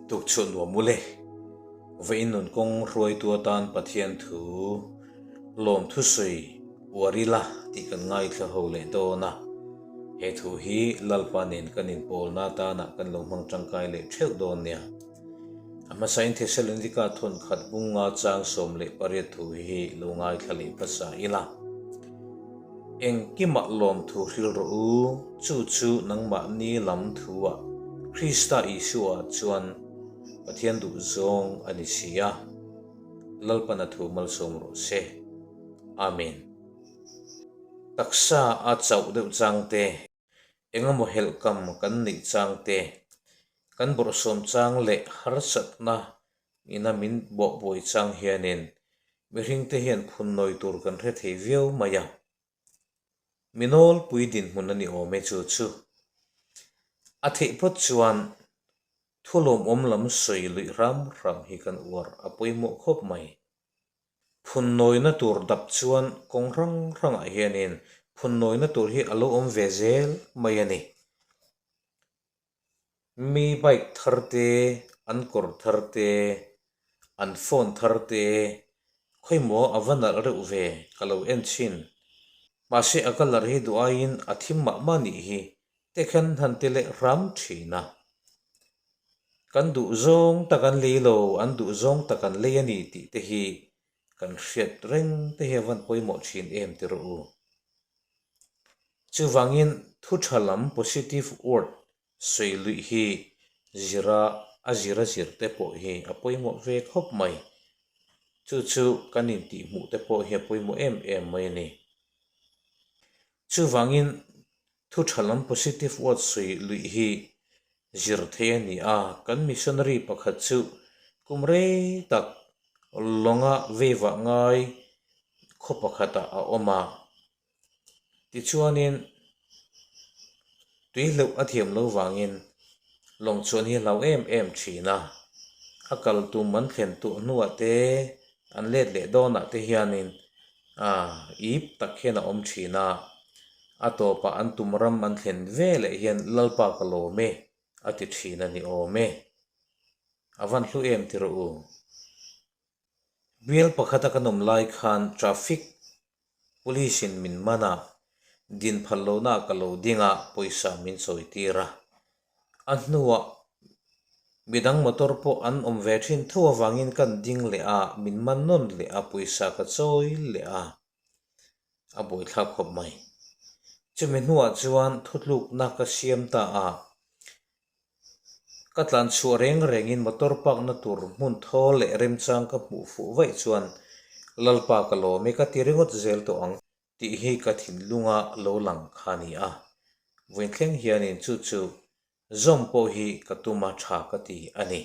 Tukchhuah nuam ule, vawiin nun kawng hruaitu atan Pathian thu lawm thusawi uar ila tih kan ngaithla ho leh dawn a. He thu hi Lalpa nen kan inpawlna atana kan lo hmang tangkai leh theuh dawn nia. A hmasain Thesalonika thawnkhat bunga chang 18 thu hi lo ngaithla leh hmasa ila. Engkimah lawmthu hril rawh u, chu chu nangmahni lam thuah Krista Isua chuan Pathian duh zawng a ni si a, Lalpan a thu malsawm rawh se. Amen. Taksa a chauh deuh chang te, engemaw helhkam kan neih chang te, kan bawrhsawm chang leh harsatna ina min bawhbuai chang hianin mihringte hian phunnawi tur kan hre thei viau mai a. Mi nawlpui dinhmun a ni awm e chu chu. A theih phawt chuan thu lawmawm lam sawi luih hram hram hi kan uar a pawimawh khawp mai. Phunnawina tur dap chuan kawng hrang hrangah hianin phunnawina tur hi a lo awm ve zel mai a ni. Mi bike thar te, an kawr thar te, an phone thar te, khawimaw a va nalh reuh ve ka lo en thin. Mahse a colour hi duh aiin a thim mah mah nih hi te khan han ti leh hram thin a. Kan duh zawng tak an lei lo, an duh zawng tak an lei a ni tih te hi kan hriat reng te hi a van pawimawh thin em ti rawh u. Chuvangin thu tha lam positive word sawi luih hi zira a zira zir te pawh hi a pawimawh ve khawp mai. Chu chu kan intihhmuh te pawh hi a pawimawh em em mai a ni. Chuvangin thu tha lam positive word sawi luih hi zir thei a ni a, kan missionary pakhat chu kum rei tak lawnga veivah ngai khaw pakhatah a awm a. Tichuanin tui hleuh a thiam lo vangin lawng chuan hi a hlau em em thin a, a kal tum an thlen tuah hnuah te an let leh dawnah te hianin ip tak hian a awm thin a, a tawpah an tum ram an thlen ve leh hian Lalpa ka lawm e a ti thin a ni awm e. A van hlu em ti rawh u. Bial pakhata kan awm lai khan traffic police in min man a, din phal lohna ah ka lo ding a, pawisa min chawi tir a. A hnuah midang motor pawh an awm ve thin tho avangin kan ding leh a, min man nawn leh a, pawisa ka chawi leh a, a buaithlak khawp mai. Chumi hnuah chuan thutlukna ka siam ta a. Ka tlan chhuah reng rengin motor park na tur hmun thaw leh remchang ka hmuh fuh vaih chuan Lalpa ka lawm e ka ti ringawt zel tawh ang tih hi ka thinlunga lo lang kha a ni a. Vawiinthleng hianin chu chu zawm pawh hi ka tum a tha ka ti a ni.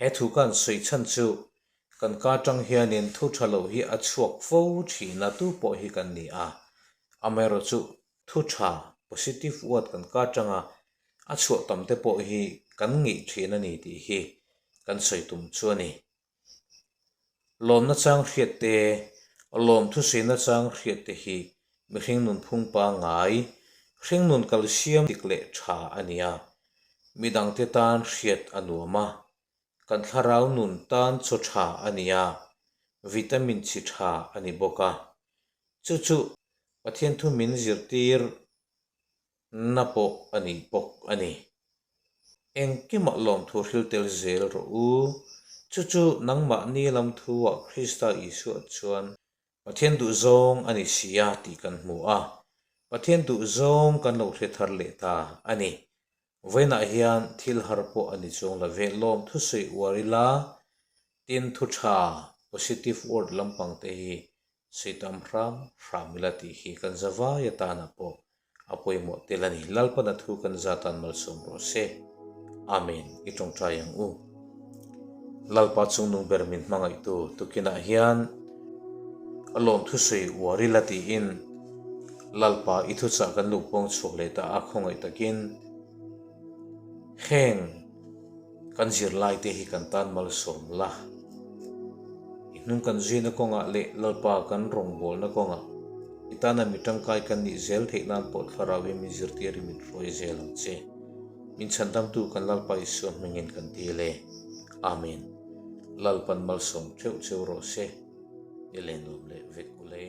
He thu ka han sawi chhan chu kan ka atang hianin thu tha lo hi a chhuak fo thin a tu pawh hi kan ni a. Amaherawhchu Thu tha, positive word, kan kar tanga a chhuah tam te pawh hi kan ngeih thin a ni tih hi kan sawi tum chu a ni. Lawmna chang hriat te, lawm thusaina chang hriat te hi mihring nunphung pangngai, hringnun kalsiam dik leh tha a ni a, midangte tan hriat a nuam a, kan thlarau nun tan chaw tha a ni a, vitamin chi tha a ni bawk a. Chu chu Pathian thu min zirtir na pawh a ni bawk a ni. Engkimah lawmthu hril tel zel rawh u. Chu chu nangmahni lam thuah Krista Isua chuan Pathian duhzawng a ni si a tih kan hmu a, Pathian duhzawng kan lo hre thar leh ta a ni. Vawiinah hian thil har pawh a ni chuang lo ve, lawmthu sawi uar ila, tin thu tha, positive word lampang te hi sawi tam hram hram ila tih hi kan za vai atana pawh a pawimawh tel a ni. Lalpana thu kan za tan malsawm rawh se. Amen. I tawngtai ang u. Lalpa chungnung ber min hmangaihtu tukinah hian a lawmthu sawi uar ila tiin Lalpa i thuchah kan luh pawng chhuak leh ta a khawngaih takin heng kan zirlai te hi kan tan malsawm la. I hnung kan zuina kawngah leh Lalpa kan rawngbawlna kawngah i tana mi tangkai kan nih zel theih nan pawh thlarau hi min zirtir in min hruai zel ang che. Min chhandamtu kan Lalpa Isua hmingin kan dil e. Amen. Lalpan malsawm theuh cheu rawh se. I len nuam leh vek ule.